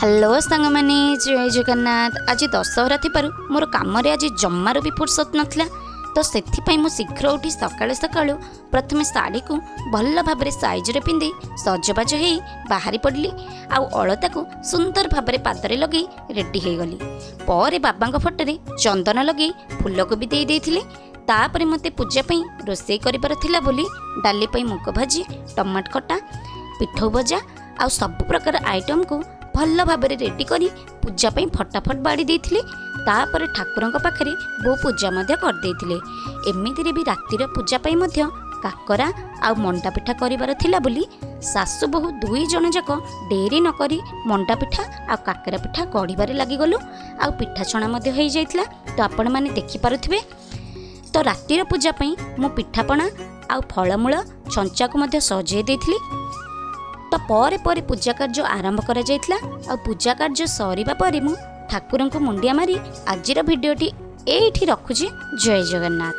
Hello ସାଙ୍ଗମାନେ, ଜୟ ଜଗନ୍ନାଥ। ଆଜି ଦଶହରା ଥିବାରୁ ମୋର କାମରେ ଆଜି ଜମାରୁ ବି ଫୁର୍ସତ ନଥିଲା, ତ ସେଥିପାଇଁ ମୁଁ ଶୀଘ୍ର ଉଠି ସକାଳୁ ସକାଳୁ ପ୍ରଥମେ ଶାଢ଼ୀକୁ ଭଲ ଭାବରେ ସାଇଜରେ ପିନ୍ଧି ସଜବାଜ ହେଇ ବାହାରି ପଡ଼ିଲି ଆଉ ଅଳତାକୁ ସୁନ୍ଦର ଭାବରେ ପାଦରେ ଲଗେଇ ରେଡ଼ି ହେଇଗଲି। ପରେ ବାବାଙ୍କ ଫଟୋରେ ଚନ୍ଦନ ଲଗେଇ ଫୁଲକୁ ବି ଦେଇ ଦେଇଥିଲି। ତାପରେ ମୋତେ ପୂଜା ପାଇଁ ରୋଷେଇ କରିବାର ଥିଲା ବୋଲି ଡାଲି ପାଇଁ ମୁଗ ଭାଜି, ଟମାଟୋ ଖଟା, ପିଠଉ ଭଜା ଆଉ ସବୁ ପ୍ରକାର ଆଇଟମ୍କୁ ଭଲ ଭାବରେ ରେଡ଼ି କରି ପୂଜା ପାଇଁ ଫଟାଫଟ ବାଢ଼ି ଦେଇଥିଲି। ତାପରେ ଠାକୁରଙ୍କ ପାଖରେ ବୋଉ ପୂଜା ମଧ୍ୟ କରିଦେଇଥିଲେ। ଏମିତିରେ ବି ରାତିର ପୂଜା ପାଇଁ ମଧ୍ୟ କାକରା ଆଉ ମଣ୍ଡା ପିଠା କରିବାର ଥିଲା ବୋଲି ଶାଶୁ ବୋହୂ ଦୁଇ ଜଣ ଯାକ ଡେରି ନକରି ମଣ୍ଡା ପିଠା ଆଉ କାକରା ପିଠା ଗଢ଼ିବାରେ ଲାଗିଗଲୁ ଆଉ ପିଠା ଛଣା ମଧ୍ୟ ହେଇଯାଇଥିଲା, ତ ଆପଣମାନେ ଦେଖିପାରୁଥିବେ। ତ ରାତିର ପୂଜା ପାଇଁ ମୁଁ ପିଠାପଣା ଆଉ ଫଳମୂଳ ଛଞ୍ଚାକୁ ମଧ୍ୟ ସଜେଇ ଦେଇଥିଲି। ତ ପରେ ପରେ ପୂଜା କାର୍ଯ୍ୟ ଆରମ୍ଭ କରାଯାଇଥିଲା ଆଉ ପୂଜା କାର୍ଯ୍ୟ ସରିବା ପରେ ମୁଁ ଠାକୁରଙ୍କୁ ମୁଣ୍ଡିଆ ମାରି ଆଜିର ଭିଡ଼ିଓଟି ଏଇଠି ରଖୁଛି। ଜୟ ଜଗନ୍ନାଥ।